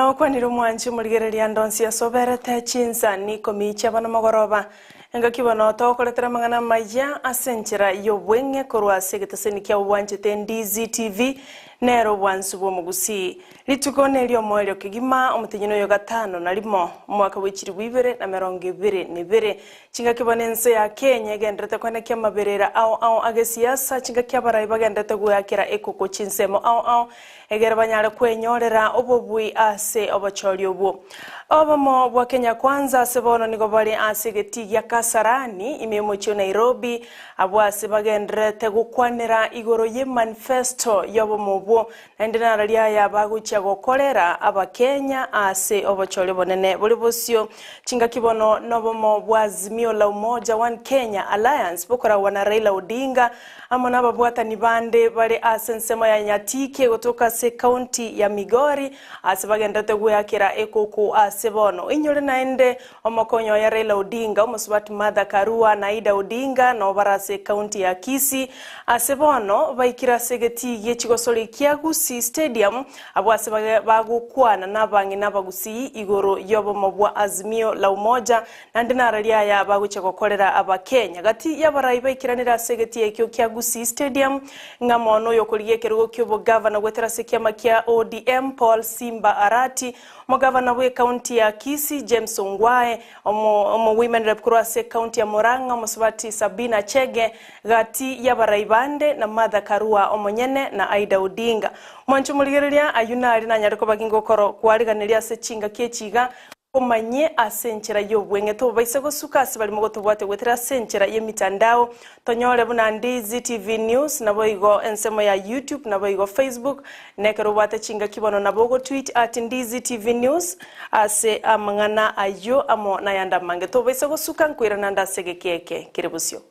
Nagokwanire omwanchi omorigereria ande onsi ase oberete chinsa nikomi chiabana mogoroba, engaki bono togokoretera amang'ana amaya ase enchera y'obweng'e korwa ase egeteseni kiabo bwanchete Ndizi TV, nere obwansu bw'omogusii. Rituko neri'omoerio kegima, omotenyi noyo gatano na rimo, omwaka bwe chilifu ibere na emerongo ebere na ebere. Chingaki bono ense ya Kenya egendererete koenekia amaberera ao ao agesiasa, chingaki abarai bagendererete goeakera ekoko chinsemo ao ao egere banyare kwenyorera obobui ase obochori obwo. Obomo bwa Kenya Kwanza ase bono nigo bore ase egetii gia Kasarani ime y'omochie o Nairobi, abwo ase bagendererete gokwanera igoro ye manifesto y'obomo obwo Naende nararia aya bagochia gokorera Abakenya ase obochori obonene bore bosio. Chingaki bono nobomo bwa Azimio la Umoja One Kenya Alliance bokoragwa na Raila Odinga amo nababwatani bande bare ase ensemo ya Nyatike gotoka ase ekaunti ya Migori ase bagenderete gweakera ekoko ase bono. Inyore naende Omokonyi oye Raila Odinga, omosubati Martha Karua na Ida Odinga nabo bare ase ekaunti ya Kisii ase bono baikire ase egetii gie chigosori kia Gusii Stadium abwo ase bagokwana nabang'ina abagusii igoro yobomo bwa Azimio la Umoja naende nararia aya bagochia gokorera abakenya. Gati y'abarai baikiranire ase egetii ekio kia Gusii Stadium ng'a mono oyokorigia ekerogo ki'obogavana goetera ase ekiama kia ODM Paul Simba Arati, Omogavana bw'ekaunti ya Kisii, James Ongwae, omo Women Rep korwa ase ekaunti ya Murang'a, omosubati Sabina Chege, gati y'abarai bande na Martha Karua omonyene na Aida Odinga. Mwanche omorigereria, ayio nare nanyare koba gingokoro kwariganeria ase chingaki echi iga, omanye ase enchera y'obweng'e tobaise gosuka ase barimo gotobwatia goetera ase enchera y'emitandao Tonyore buna Ndizi TV News, naboigo ensemo ya YouTube, naboigo Facebook, na ekero obwate chingaki bono nabo ogotweet at Ndizi TV News ase amang'ana ayio amo nayande amange. Tobaisa gosuka nkoirana nde ase egeki eke kere bosio.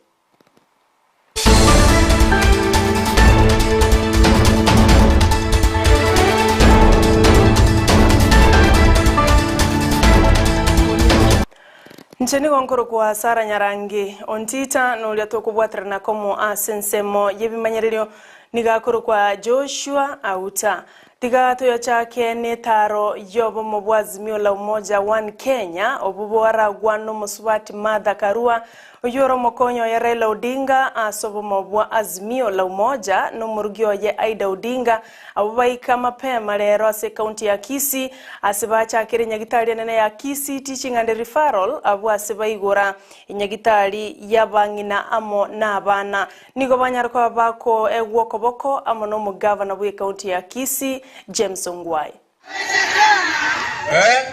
Inche nigo nkorokwa Sara Nyarangi, Ontita noria tokobwaterana komo ase ensemo y'ebimanyererio nigo akorokwa Joshua Auta. Tiga toyachake n'etaaro y'obomo bwa Azimio la Umoja One Kenya, obwo bwaragwa n'omosubati Martha Karua, oyio ore omokonyi oye Raila Odinga ase obomo bwa Azimio la Umoja n'omorugi oye Aida Odinga, Abwo baika mapema rero ase ekaunti ya Kisii, ase bachakire enyagitari enene ya Kisii Teaching and Referral, abwo ase baigora enyagitari y'abang'ina amo nabana. Nigo banyare koba bakoegwa okoboko amo nomogavana bw'ekaunti ya Kisii, James Ongwae. Eh?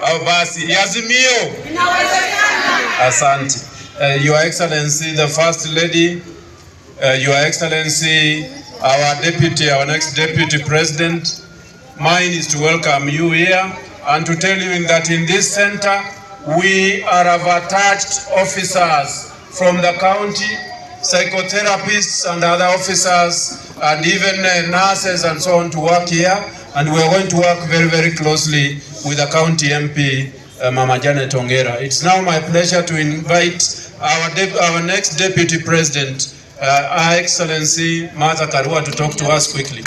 Oh, basi Azimio. Asante. Your Excellency the First Lady, Your Excellency our deputy, our next deputy president, mine is to welcome you here and to tell you in that in this center we are have attached officers from the county, psychotherapists and other officers and even nurses and so on to work here, and we are going to work very, very closely with the county MP, Mama Janet Ongera. It's now my pleasure to invite our, our next deputy president, Her Excellency Martha Karua, to talk to us quickly.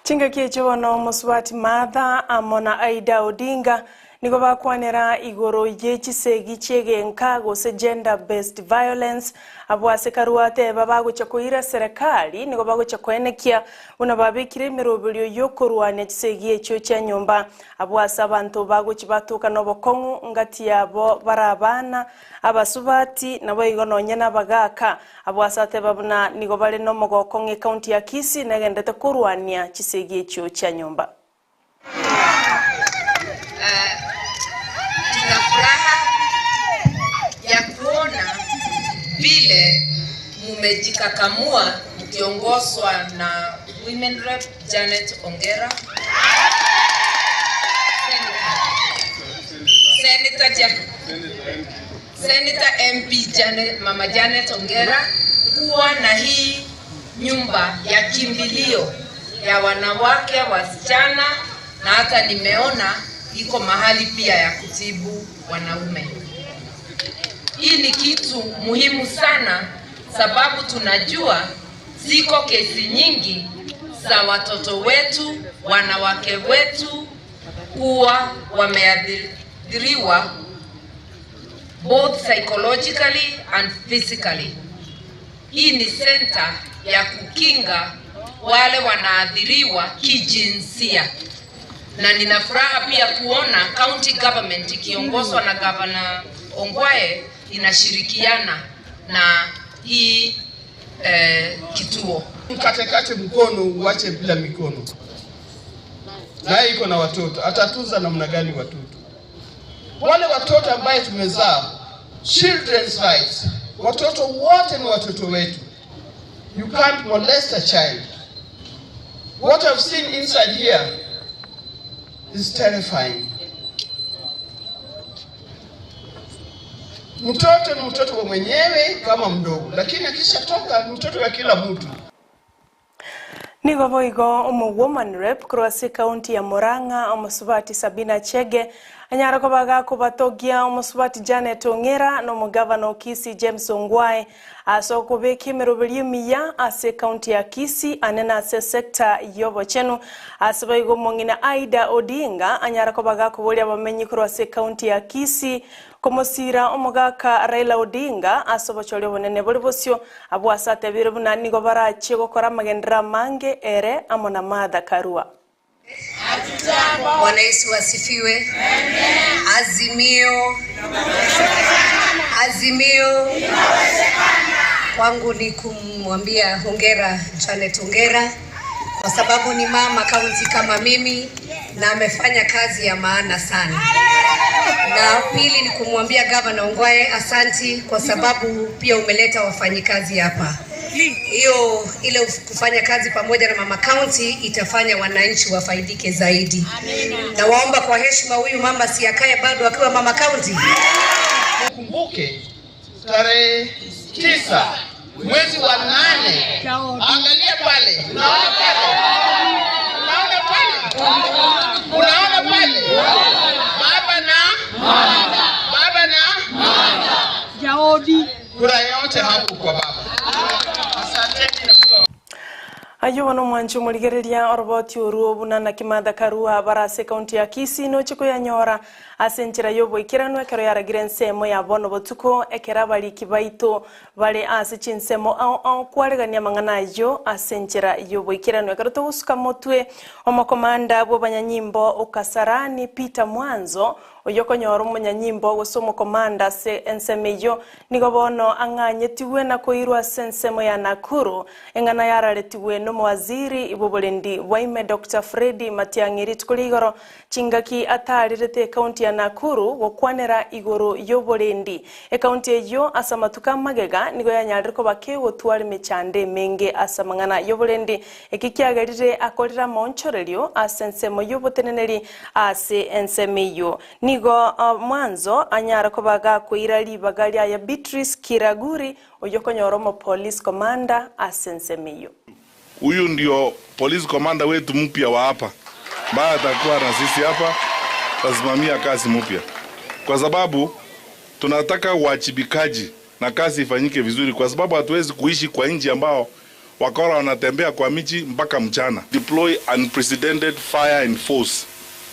Chingaki echio bono omosubati Martha amo na Aida Odinga nigo bakwanera igoro ye chisegi chi'egenka gose gender based violence abwo ase Karua ateba bagochia koira serekari nigo bagochia koenekia buna babekire emeroberio y'okorwania chisegi echio chia nyomba abwo ase abanto bagochia batoka nobokong'u ngati yabo bare abana abasubati naboigo nonye nabagaaka Abwo ase ateba buna nigo bare nomogoko ng'a ekaunti ya Kisii negenderete korwania chisegi echio chia nyomba. Tuna furaha ya kuona vile mumejikakamua mkiongozwa na Women Rep Janet Ongera, Senator, Senator, Senator MP Janet, Mama Janet Ongera kuwa na hii nyumba ya kimbilio ya wanawake, wasichana na hata nimeona iko mahali pia ya kutibu wanaume. Hii ni kitu muhimu sana, sababu tunajua ziko kesi nyingi za watoto wetu, wanawake wetu kuwa wameathiriwa both psychologically and physically. Hii ni senta ya kukinga wale wanaathiriwa kijinsia, na nina furaha pia kuona county government ikiongozwa na Governor Ongwae inashirikiana na hii kituo. Mkatekate mkono uache bila mikono, naye iko na watoto, atatunza namna gani watoto? Wale watoto ambaye tumezaa, children's rights, watoto wote ni watoto wetu. You can't molest a child. What I've seen inside here is terrifying. Mtoto ni mtoto wa mwenyewe kama mdogo, lakini akishatoka ni mtoto wa kila mtu. Nigo boigo omo woman rep korwa ase ekaunti ya Murang'a omosubati Sabina Chege anyara koba gakobatogia omosubati Janet Ong'era na omogavana o Kisii James Ongwae ase okobeka emeroberio emiya ase ekaunti ya Kisii ane na ase esector ya obochenu. Ase boigo omong'ina Aida Odinga anyara koba gakoboria abamenyi korwa ase ekaunti ya Kisii komosira omogaka Raila Odinga ase obochori obonene bore bosio abwo ase atebire buna nigo barachie gokora amagendera amange ere amo na Martha Karua. Bwana Yesu asifiwe. Azimio, azimio. Kwangu ni kumwambia hongera Janet Ongera kwa sababu ni mama kaunti kama mimi na amefanya kazi ya maana sana. Na pili ni kumwambia Gavana Ongwae asanti kwa sababu pia umeleta wafanyikazi hapa. Hiyo ile kufanya kazi pamoja na mama kaunti itafanya wananchi wafaidike zaidi. Na waomba kwa heshima huyu mama si akae bado akiwa mama kaunti. Kumbuke tarehe 9 mwezi wa 8, angalia pale, unaona pale, unaona pale, unaona pale, baba na baba na Jaodi, kura yote hapo kwa baba. Asanteni na Mungu Ayo bono mwanchi omorigereria oroboti oruo buna naki Martha Karua bara ase ekaunti ya Kisii noche koyanyora ase enchera ya oboikeranu ekero yaragire ensemo ya bono botuko ekero abariki baito bare ase chinsemo ao ao kwaregania amang'ana aywo ase enchera ya oboikeranu ekero togosuka motwe omokomanda bwa obanyanyimbo Okasarani Peter Mwanzo oyo okonyora omonyanyimbo gose omokomanda ase ensemo eywo nigo bono ang'anyetiwe na koirwa ase ensemo ya Nakuru eng'ana yararetiwe na omowaziri bwa oborendi bwaime Dr. Freddy Matiang'i rituko ria igoro chingaki atarirete ekaunti ya Nakuru gokwanera igoro ya oborendi. Ekaunti eywo ase amatuko amagega nigo yanyarire koba kegotwara emechando emenge ase amang'ana ya oborendi. Eki kiagerire akorire amaonchorerio ase ensemo ya oboteneneri ase ensemo eywo. Nigo mwanzo anyara koba gakoira ribaga riaye Beatrice Kiraguri oyo okonyora omopolice commander ase ensemo eywo. Huyu ndio police commander wetu mpya wa hapa, ambaye atakuwa na sisi hapa, tasimamia kazi mpya, kwa sababu tunataka uwajibikaji na kazi ifanyike vizuri, kwa sababu hatuwezi kuishi kwa nchi ambao wakora wanatembea kwa miji mpaka mchana. Deploy unprecedented fire and force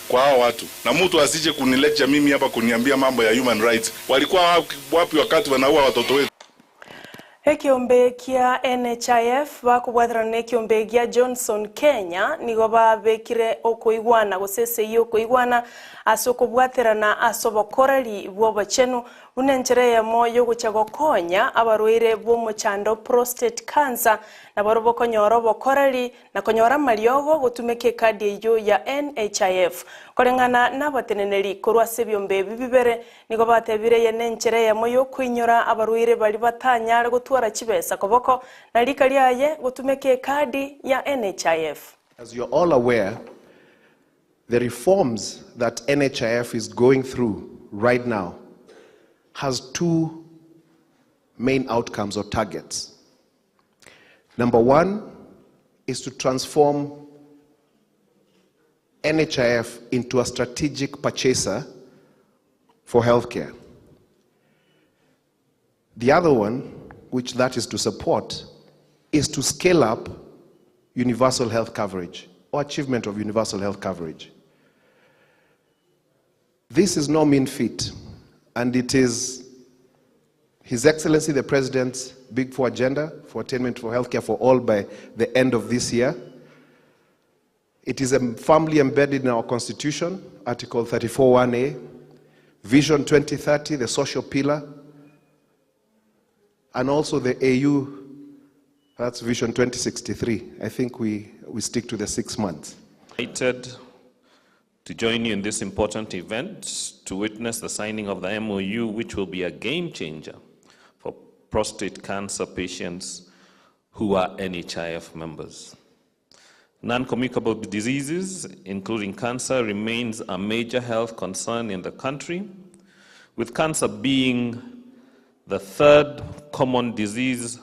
kwa hao watu, na mtu asije kunilecha mimi hapa kuniambia mambo ya human rights. Walikuwa wapi wakati wanaua watoto wetu? Ekiombe kia NHIF bakobwaterana na ekiombe gia Johnson Kenya nigo babekire okoigwana gose esei okoigwana ase okobwaterana ase obokoreri bwa obochenu buna enchera eyemo yogocha gokonya abarwaire bwa omochando prostate cancer nabo bokonyora obokoreri na konyora amariogo gotumeka ekadi eywo ya NHIF. Koreng'ana na abateneneri korwa ase ebiombe ebi bibere nigo batebire eye na enchera eyemo yokoinyora abarwaire bari batanyare gotwara chibesa koboko na rika riaye gotumeka ekadi ya NHIF. As you're all aware, the reforms that NHIF is going through right now has two main outcomes or targets. Number one is to transform NHIF into a strategic purchaser for healthcare. The other one, which that is to support, is to scale up universal health coverage or achievement of universal health coverage. This is no mean feat, and it is His Excellency the President's Big Four agenda for attainment for healthcare for all by the end of this year. It is firmly embedded in our Constitution, Article 34(1)A, Vision 2030, the social pillar, and also the AU, that's Vision 2063. I think we, we stick to the 6 months. Excited to join you in this important event to witness the signing of the MOU, which will be a game changer for prostate cancer patients who are NHIF members. Non-communicable diseases, including cancer, remains a major health concern in the country, with cancer being the third common disease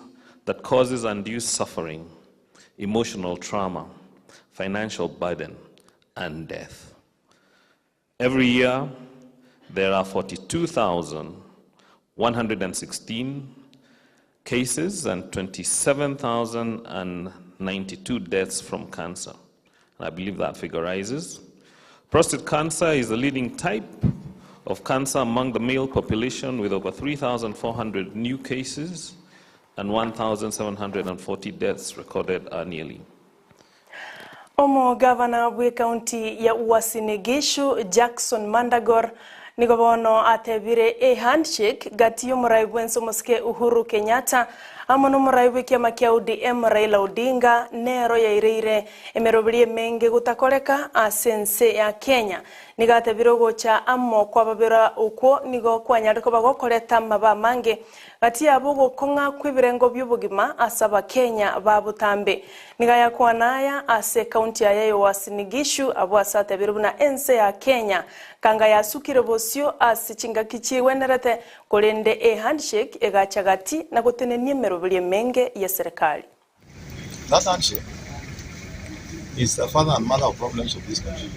that causes undue suffering, emotional trauma, financial burden, and death. Every year, there are 42,116 cases and 27,092 deaths from cancer. And I believe that figure rises. Prostate cancer is the leading type of cancer among the male population, with over 3,400 new cases and 1,740 deaths recorded annually. Omogavana bw'ekaunti ya Uasin Gishu Jackson Mandagor nigo bono atebire e handshake gati y'omorai bwense omosike Uhuru Kenyatta amo n'omorai bw'ekiama kia ODM Raila Odinga nero yaireire emeroberi emenge gotakoreka ase ense ya Kenya. Nigo atebire ogocha amo kwababera okwo nigo kwanyare koba gokoreta amaba amange gati yabo ogokong'a kw'ebirengo bi'obogima ase Abakenya ba botambe. Nigo ayakwana aya ase ekaunti aye ya Uasin Gishu abwo ase atebire buna ense ya Kenya kanga yasukire bosio ase chingaki chigwenerete, korende ehandshake egacha gati na gotenenia emeroberi emenge y'eserekari. That handshake is the father and mother of problems of this country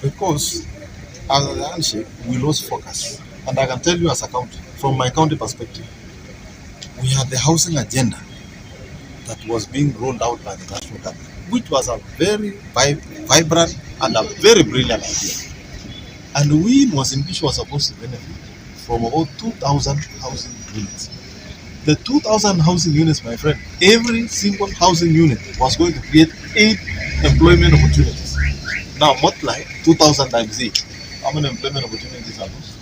because after the handshake we lost focus and I can tell you as a county from my county perspective we had the housing agenda that was being rolled out by the national government which was a very vibrant and a very brilliant idea and we in Uasin Gishu were supposed to benefit from about 2,000 housing units. The 2,000 housing units, my friend, every single housing unit was going to create 8 employment opportunities. Now, multiply 2,000 times 8. How many employment opportunities are those?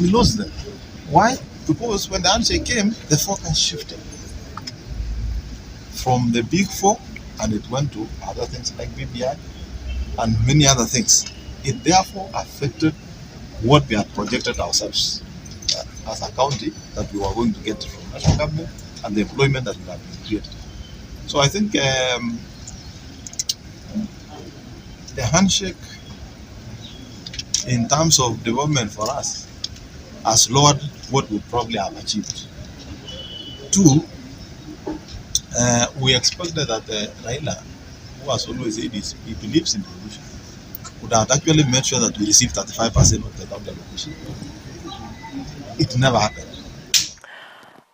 We lost them. Why? Because when the handshake came, the focus shifted from the big four and it went to other things like BBI and many other things. It therefore affected what we had projected ourselves as a county that we were going to get from national government and the employment that would have been created. So I think the handshake in terms of development for us has lowered what we probably have achieved. Two, we expected that Raila, who has always said he believes in devolution, would have actually made sure that we received 35% of the county allocation. It never happened.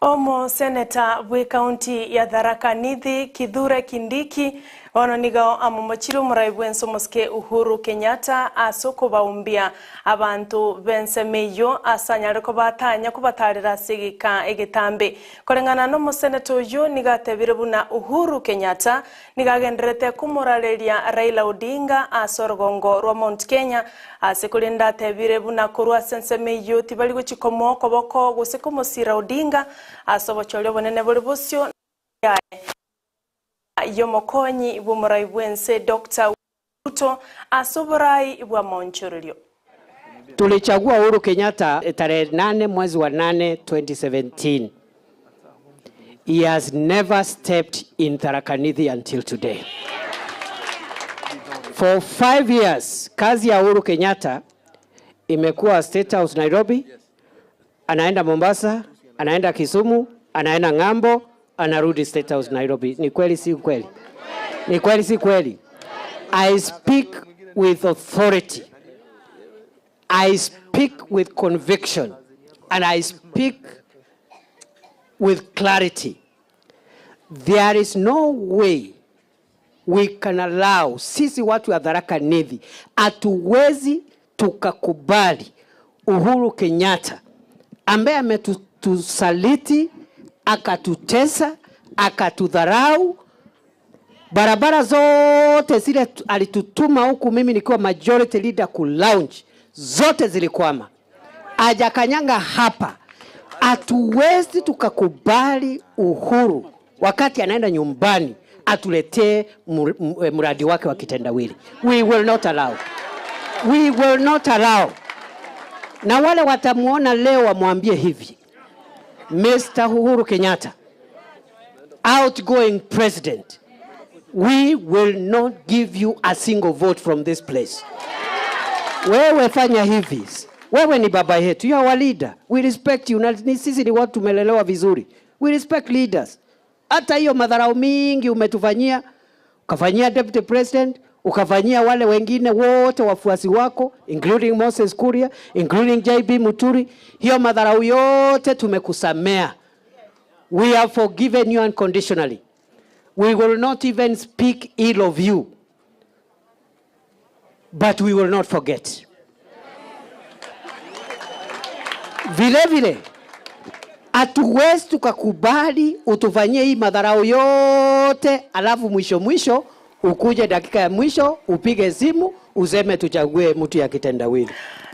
Omoseneta bw'ecounty ya Tharaka Nithi Kithure Kindiki bono nigo amomochire omorai bwense omosike Uhuru Kenyatta ase okobaumbia abanto b'ensemo eyio ase anyare kobatanya kobatarera ase egeka egetambe. Koreng'ana na omoseneta oyio nigo atebire buna Uhuru Kenyatta nigo agendererete komorareria Raila Odinga ase orogongo rwa Mount Kenya ase korende atebire buna korwa ase ensemo eyio tibari gochia komoa okoboko gose komosira Odinga ase obochori obonene bore bosio yaye y'omokonyi bw'omorai bw'ense Doctor Ruto ase oborai bw'amaonchorerio. Tulichagua Uhuru Kenyatta tarehe 8 mwezi wa 8 2017. He has never stepped in Tharaka Nithi until today. For 5 years, kazi ya Uhuru Kenyatta imekuwa State House Nairobi, anaenda Mombasa, anaenda Kisumu, anaenda ng'ambo, anarudi State House Nairobi. Ni kweli si kweli? Ni kweli si kweli? I speak with authority. I speak with conviction. And I speak with clarity There is no way we can allow, sisi watu wa Tharaka Nithi hatuwezi tukakubali Uhuru Kenyatta ambaye ametusaliti akatutesa akatudharau barabara zote zile alitutuma huku, mimi nikiwa majority leader ku launch zote zilikwama, ajakanyanga hapa. Hatuwezi tukakubali Uhuru wakati anaenda nyumbani atuletee mradi wake wa kitendawili. We will not allow. We will not allow. Na wale watamuona leo wamwambie hivi, Mr. Uhuru Kenyatta, outgoing president, we will not give you a single vote from this place. Wewe fanya hivi, wewe ni baba yetu, you are our leader, we respect you. Na ni sisi ni watu tumelelewa vizuri, we respect leaders. Hata hiyo madharau mingi umetufanyia, ukafanyia deputy president, ukafanyia wale wengine wote wafuasi wako including Moses Kuria, including JB Muturi, hiyo madharau yote tumekusamea. We have forgiven you unconditionally. We will not even speak ill of you. But we will not forget. Vile vile hatuwezi tukakubali utufanyie hii madharau yote, alafu mwisho mwisho ukuje dakika ya mwisho upige simu useme tuchague mtu ya kitendawili.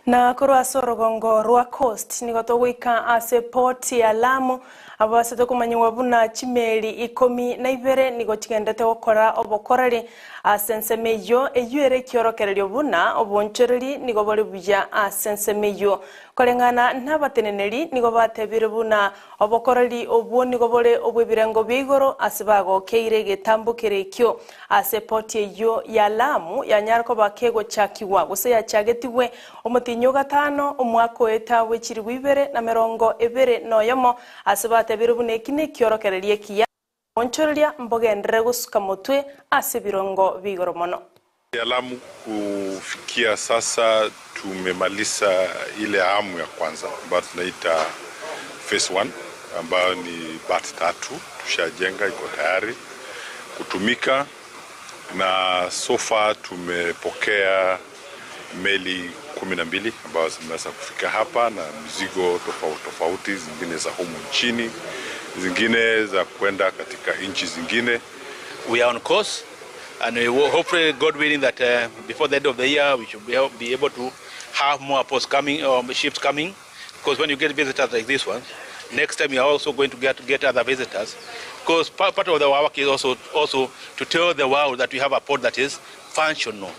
Na korwa ase orogongo rwa Coast nigo togoika ase port ya Lamu abo ase tokomanyiwa buna chimeli ikomi na ibere nigo chigendete gokora obokoreri ase ensemo eywo eywo ere ekiorokererio buna obonchoreri nigo bore buya ase ensemo eywo koreng'ana na abateneneri nigo batebire buna obokoreri obwo nigo bore obw'ebirengo bia igoro ase bagokeire egetambo kere ekio ase port eywo ya Lamu yanyara koba kegochakiwa gose yachagetigwe omotinyi gatano omwaka oeta bw'echiribu ibere na mirongo ebere na oyomo ase batebire buna eki na ekiorokererio ekiya onchoreria mbogendere gosuka motwe ase ebirongo bia igoro mono. Ya Lamu kufikia sasa tumemaliza ile awamu ya kwanza ambayo tunaita phase 1 ambayo ni berth 3 tushajenga, iko tayari kutumika, na so far tumepokea meli 12 ambazo zimeweza kufika hapa na mizigo tofauti tofauti, zingine za humu nchini, zingine za kwenda katika nchi zingine. We are on course and we will hopefully, God willing, that before the end of the year we should be able to have more ports coming, ships coming, because when you get visitors like this one, next time you are also going to get other visitors, because part of the work is also to tell the world that we have a port that is functional.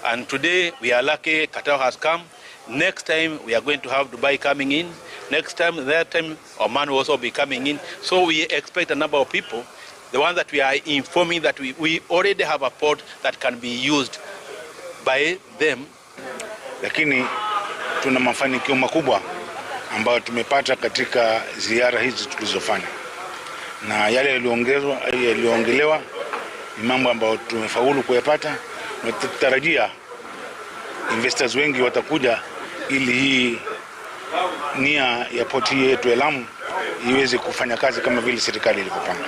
And today we are lucky Qatar has come. Next time we are going to have Dubai coming in. Next time, that time Oman will also be coming in. So we expect a number of people, the ones that we are informing that we already have a port that can be used by them. Lakini tuna mafanikio makubwa ambayo tumepata katika ziara hizi tulizofanya, na yale yaliyoongelewa ni mambo ambayo tumefaulu kuyapata, na tutarajia investors wengi watakuja ili hii nia ya port hii yetu ya Lamu iweze kufanya kazi kama vile serikali ilivyopanga.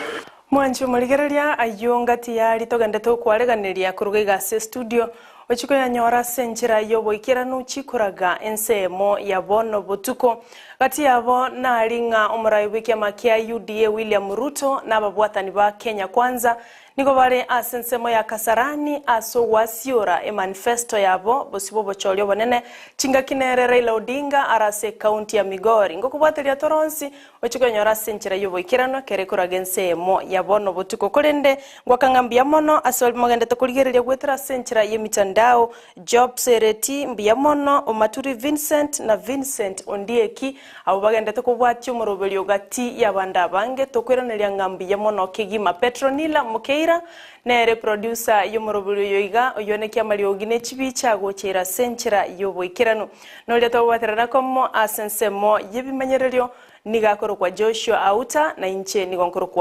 Mwanchi omorigereria aywo ngati yari togendete okwareganeria koruga igase studio ochiko yanyora ase enchera ya oboikeranu chikoraga ensemo ya bono botuko gati yabo nari ng'a omorai bwa ekiama kia UDA William Ruto na ababwatani ba Kenya Kwanza nigo bare ase ensemo ya Kasarani ase ogwasiora emanifesto yabo bosibo obochori obonene chingaki nere Raila Odinga arase ekaunti ya Migori ngokobwateria toronsi ochiko yanyora ase enchera ya oboikeranu ekere ekoraga ensemo ya bono botuko korende ngwakang'a mbuya mono ase ori mogendete korigereria gwetera ase enchera ya emitandao Job Sereti mbuya mono Omaturi Vincent na Vincent Ondieki abo bagendete kobwatia omoroberio gati ya abande abange tokweraneria ng'a mbuya mono kegima Petronila Mukeira nere producer y'omoroberio oyo iga oyonekia amariogi ne chibicha agocheira ase enchera y'oboikeranu noria tobwaterana komo ase ensemo y'ebimanyererio niga akorokwa Joshua Auta na inche nigo nkorokwa.